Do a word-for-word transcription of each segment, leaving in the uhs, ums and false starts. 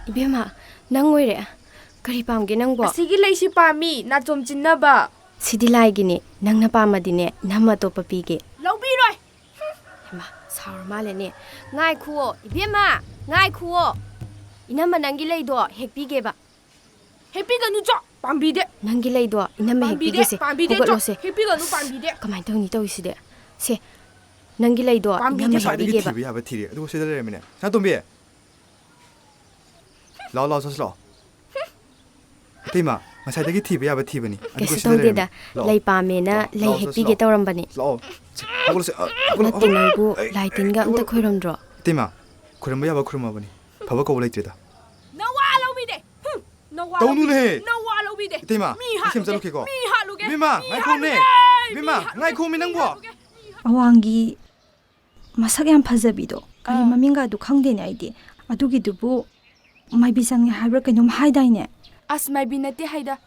ꯏꯕꯦꯝꯃ, ꯅꯪ ꯑꯣꯏꯔꯦ꯫ ꯀꯔꯤ ꯄꯥꯝꯒꯦ ꯅꯪꯕꯣ? ꯑꯁꯤꯒꯤ ꯂꯩꯁꯤ ꯄꯥꯝꯃꯤ, ꯅꯥꯆꯣꯝ ꯆꯤꯟꯅꯕ꯫ ꯁꯤꯗꯤ ꯂꯥꯏꯒꯤꯅꯦ, ꯅꯪꯅ ꯄꯥꯝꯃꯗꯤꯅꯦ ꯏꯅꯝꯃ ꯑꯇꯣꯞꯄ ꯄꯤꯒꯦ꯫ ꯂꯧꯕꯤꯔꯣꯏ꯫ ꯍꯩꯃꯥ, ꯁꯥꯎꯔ ꯃꯥꯜꯂꯦꯅꯦ꯫ ꯉꯥꯏꯈꯨꯑꯣ ꯏꯕꯦꯝꯃ, ꯉꯥꯏꯈꯨꯑꯣ꯫ ꯏꯅꯝꯃ, ꯅꯪꯒꯤ ꯂꯩꯗꯣ ꯍꯦꯛꯄꯤꯒꯦꯕ꯫ ꯍꯦꯛꯄꯤꯒꯅꯨ ꯆꯣ, ꯄꯥꯝꯕꯤꯗꯦ꯫ ꯅꯪꯒꯤ ꯂꯩꯗꯣ ꯏꯅꯝꯃ ꯄꯥꯝꯕꯤꯗꯦ, ꯍꯦꯛꯄꯤꯒꯦꯁꯦ꯫ ꯄꯥꯝꯕꯤꯗꯦ ꯆꯣ, ꯍꯧꯒꯠꯂꯣꯁꯦ꯫ ꯍꯦꯛꯄꯤꯒꯅꯨ, ꯄꯥꯝꯕꯤꯗꯦ꯫ ꯀꯃꯥꯏꯅ ꯇꯧꯅꯤ ꯇꯧꯔꯤꯁꯤꯗꯤ? ꯁꯦ, ꯅꯪꯒꯤ ꯂꯩꯗꯣ ꯄꯥꯝꯕꯤꯗꯦ꯫ ꯏꯅꯝꯃ ꯉꯁꯥꯏꯗꯒꯤ ꯍꯦꯛꯄꯤꯒꯦꯕ꯫ ꯊꯤꯕ ꯌꯥꯕ ꯊꯤꯔꯦ, ꯑꯗꯨꯒ ꯁꯤꯗ ꯂꯩꯔꯝꯃꯤꯅꯦ꯫ ꯁꯅꯥꯇꯣꯝꯕꯤ! ꯂꯥꯛꯑꯣ, ꯂꯥꯛꯑꯣ, ꯆꯠꯁꯤ ꯂꯥꯛꯑꯣ꯫ ꯏꯇꯩꯃ, ꯉꯁꯥꯏꯗꯒꯤ ꯊꯤꯕ ꯌꯥꯕ ꯊꯤꯕꯅꯤ, ꯑꯗꯨꯒ ꯀꯩꯁꯨ ꯁꯤꯗ ꯇꯧꯗꯦꯗ, ꯂꯩꯔꯝꯃꯤꯅꯦ꯫ ꯂꯥꯛꯑꯣ꯫ ꯂꯩ ꯄꯥꯝꯃꯦꯅ ꯂꯥꯛꯑꯣ, ꯂꯩ ꯂꯥꯛꯑꯣ, ꯆꯠꯁꯤ ꯍꯦꯛꯄꯤꯒꯦ ꯂꯥꯛꯑꯣ꯫ ꯇꯧꯔꯝꯕꯅꯤ꯫ ꯂꯥꯛꯑꯣ꯫ ꯍꯧꯒꯠꯂꯁꯤ, ꯑ, ꯍꯧꯒꯠꯂꯣ, ꯅꯠꯇꯦ, ꯍꯧꯒꯠꯂꯣ꯫ ꯅꯪꯕꯨ ꯑꯩ, ꯂꯥꯏ ꯑꯩ, ꯇꯤꯟꯒ ꯑꯝꯇ ꯍꯧꯒꯠꯂꯣ꯫ ꯈꯣꯏꯔꯝꯗ꯭ꯔꯣ? ꯏꯇꯩꯃ, ꯈꯨꯔꯨꯝꯕ ꯌꯥꯕ ꯈꯨꯔꯨꯝꯃꯕꯅꯤ꯫ ꯐꯕ ꯀꯧꯕ ꯂꯩꯇ꯭ꯔꯦꯗ꯫ ꯅꯋꯥ ꯂꯧꯕꯤꯗꯦ꯫ ꯍꯨꯝ, ꯅꯋꯥ ꯇꯧꯅꯨꯅꯦꯍꯦ꯫ ꯂꯧꯕꯤꯗꯦ꯫ ꯅꯋꯥ ꯂꯧꯕꯤꯗꯦ꯫ ꯏꯇꯩꯃ, ꯃꯤ ꯑꯩ ꯁꯦꯝ ꯍꯥꯠꯂꯨꯒꯦ꯫ ꯆꯠꯂꯨꯈꯤꯀꯣ꯫ ꯃꯤ ꯍꯥꯠꯂꯨꯒꯦ꯫ ꯏꯕꯦꯝꯃ, ꯃꯤ ꯉꯥꯏꯈꯣꯃꯤ꯫ ꯍꯥꯠꯂꯨꯒꯦ꯫ ꯃꯤ ꯏꯕꯦꯝꯃ, ꯍꯥꯠꯂꯨꯒꯦ꯫ ꯉꯥꯏꯈꯣꯃꯤ ꯅꯪꯕꯣ꯫ ꯃꯤ ꯍꯥꯠꯂꯨꯒꯦ꯫ ꯃꯤ ꯍꯥꯠꯂꯨꯒꯦ꯫ ꯑꯋꯥꯡꯒꯤ ꯃꯁꯛ ꯌꯥꯝ ꯐꯖꯕꯤꯗꯣ, ꯀꯔꯤ ꯑꯥ꯫ ꯃꯃꯤꯡꯒꯗꯨ ꯈꯪꯗꯦꯅꯦ ꯑꯩꯗꯤ꯫ ꯑꯗꯨꯒꯤꯗꯨꯕꯨ ꯃꯥꯏꯕꯤ ꯆꯪꯉꯦ ꯍꯥꯏꯕ꯭ꯔꯥ ꯀꯩꯅꯣꯝ ꯍꯥꯏꯗꯥꯏꯅꯦ? ꯑꯁ, ꯃꯥꯏꯕꯤ ꯅꯠꯇꯦ ꯍꯥꯏꯗ꯫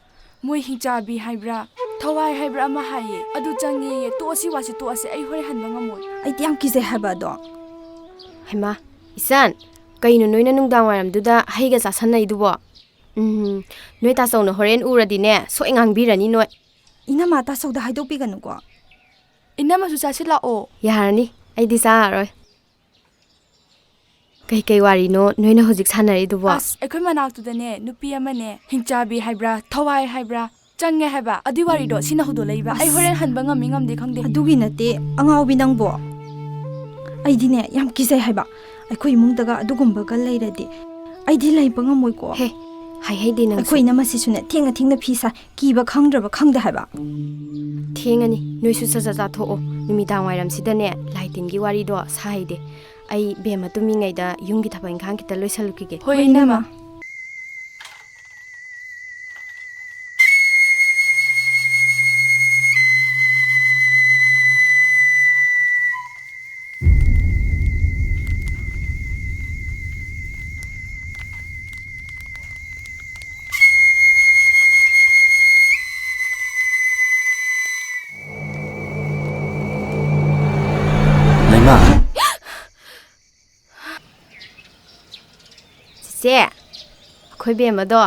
ꯃꯣꯏ ꯍꯤꯡꯆꯥꯕꯤ ꯍꯥꯏꯕ꯭ꯔꯥ, ꯊꯋꯥꯏ ꯍꯥꯏꯕ꯭ꯔꯥ ꯑꯃ ꯍꯥꯏꯌꯦ꯫ ꯑꯗꯨ ꯆꯪꯉꯦꯌꯦ꯫ ꯇꯣꯛꯑꯁꯤ, ꯋꯥꯁꯤ ꯇꯣꯛꯑꯁꯤ꯫ ꯑꯩ ꯍꯣꯔꯦꯟ ꯍꯟꯕ ꯉꯝꯃꯣꯏ꯫ ꯑꯩꯗꯤ ꯌꯥꯝ ꯀꯤꯖꯩ ꯍꯥꯏꯕ ꯑꯗꯣ꯫ ꯍꯩꯃꯥ, ꯏꯆꯟ, ꯀꯩꯅꯣ ꯅꯣꯏꯅ ꯅꯨꯡꯗꯥꯡ ꯋꯥꯏꯔꯝꯗꯨꯗ ꯍꯩꯒ ꯆꯥꯁꯟꯅꯩꯗꯨꯕꯣ? ꯎꯝ, ꯅꯣꯏ ꯇꯥꯆꯧꯅ ꯍꯣꯔꯦꯟ ꯎꯔꯗꯤꯅꯦ, ꯁꯣꯏ ꯉꯥꯡꯕꯤꯔꯅꯤ ꯅꯣꯏ꯫ ꯏꯅꯝꯃ, ꯇꯥꯆꯧꯗ ꯍꯥꯏꯗꯣꯛꯄꯤꯒꯅꯨꯀꯣ꯫ ꯏꯅꯝꯃꯁꯨ ꯆꯥꯁꯤꯜꯂꯛꯑꯣ꯫ ꯌꯥꯔꯅꯤ, ꯑꯩꯗꯤ ꯆꯥꯔꯔꯣꯏ꯫ ꯀꯩꯀꯩ ꯋꯥꯔꯤꯅꯣ ꯅꯣꯏꯅ ꯍꯧꯖꯤꯛ ꯁꯥꯟꯅꯔꯤꯗꯨꯕꯣ? ꯑꯁ, ꯑꯩꯈꯣꯏ ꯃꯅꯥꯛꯇꯨꯗꯅꯦ, ꯅꯨꯄꯤ ꯑꯃꯅꯦ, ꯍꯤꯡꯆꯥꯕꯤ ꯍꯥꯏꯕ꯭ꯔꯥ, ꯊꯋꯥꯏ ꯍꯥꯏꯕ꯭ꯔꯥ, ꯆꯪꯉꯦ ꯍꯥꯏꯕ꯫ ꯑꯗꯨꯏ ꯋꯥꯔꯤꯗꯣ ꯁꯤꯅ ꯍꯧꯗꯣꯛꯂꯛꯏꯕ꯫ ꯑꯩ ꯑꯁ, ꯍꯣꯔꯦꯟ ꯍꯟꯕ ꯉꯝꯃꯤ ꯉꯝꯗꯦ ꯈꯪꯗꯦ꯫ ꯑꯗꯨꯒꯤ ꯅꯠꯇꯦ, ꯑꯉꯥꯎꯕꯤ ꯅꯪꯕꯣ꯫ ꯑꯩꯗꯤꯅꯦ, ꯌꯥꯝ ꯀꯤꯖꯩ ꯍꯥꯏꯕ꯫ ꯑꯩꯈꯣꯏ ꯏꯃꯨꯡꯗꯒ ꯑꯗꯨꯒꯨꯝꯕꯒ ꯂꯩꯔꯗꯤ ꯑꯩꯗꯤ ꯂꯩꯕ ꯉꯝꯃꯣꯏꯀꯣ꯫ ꯍꯦ, ꯍꯥꯏꯍꯩꯗꯦ ꯅꯪꯁꯨ꯫ ꯑꯩꯈꯣꯏ ꯏꯅꯝꯃꯁꯤꯁꯨꯅꯦ, ꯊꯦꯡꯅ ꯊꯦꯡꯅ ꯐꯤ ꯁꯥꯏ꯫ ꯀꯤꯕ ꯈꯪꯗ꯭ꯔꯕ ꯈꯪꯗꯦ ꯍꯥꯏꯕ꯫ ꯊꯦꯡꯉꯅꯤ, ꯅꯣꯏꯁꯨ ꯆꯥꯛ ꯆꯥ ꯆꯥꯊꯣꯛꯑꯣ꯫ ꯅꯨꯃꯤꯗꯥꯡ ꯋꯥꯏꯔꯝꯁꯤꯗꯅꯦ, ꯂꯥꯏ ꯇꯤꯟꯒꯤ ꯋꯥꯔꯤꯗꯣ ꯁꯥꯍꯩꯗꯦ꯫ ꯑꯩ ꯕꯦꯝꯃ ꯇꯨꯝꯃꯤꯉꯩꯗ ꯌꯨꯝꯒꯤ ꯊꯕꯛ ꯏꯪꯈꯥꯡ ꯈꯤꯇ ꯂꯣꯏꯁꯜꯂꯨꯈꯤꯒꯦ꯫ ꯍꯣꯏ, ꯍꯣꯏ, ꯏꯅꯝꯃ꯫ ꯏꯅꯝꯃ꯫ ꯂꯩꯃ꯫ ꯆꯤꯆꯦ, ꯑꯩꯈꯣꯏ ꯕꯦꯝꯃꯗꯣ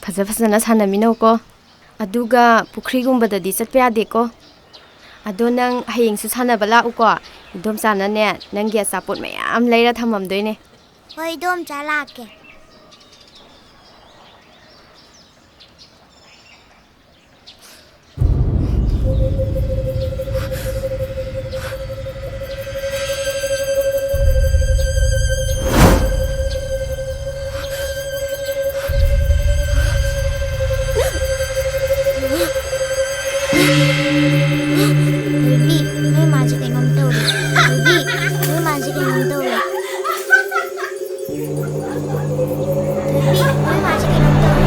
ꯐꯖ ꯐꯖꯅ ꯁꯥꯟꯅꯃꯤꯟꯅꯧꯀꯣ꯫ ꯑꯗꯨꯒ ꯄꯨꯈ꯭ꯔꯤꯒꯨꯝꯕꯗꯗꯤ ꯆꯠꯄ ꯌꯥꯗꯦꯀꯣ꯫ ꯑꯗꯣ ꯅꯪ ꯍꯌꯦꯡꯁꯨ ꯁꯥꯟꯅꯕ ꯂꯥꯛꯎꯀꯣ꯫ ꯏꯗꯣꯝꯆꯥꯅꯅꯦ, ꯅꯪꯒꯤ ꯑꯆꯥꯄꯣꯠ ꯃꯌꯥꯝ ꯂꯩꯔ ꯊꯝꯃꯝꯗꯣꯏꯅꯦ꯫ ꯍꯣꯏ, ꯏꯗꯣꯝꯆꯥ, ꯂꯥꯛꯀꯦ꯫ ꯊꯣꯏꯕꯤ, ꯅꯣꯏ ꯃꯥꯁꯦ ꯀꯩꯅꯣꯝ ꯇꯧꯔꯦ꯫ ꯊꯣꯏꯕꯤ, ꯅꯣꯏ ꯃꯥꯁꯦ ꯀꯩꯅꯣꯝ ꯇꯧꯔꯦ꯫ ꯊꯣꯏꯕꯤ, ꯅꯣꯏ ꯃꯥꯁꯦ ꯀꯩꯅꯣꯝ ꯇꯧꯔꯦ꯫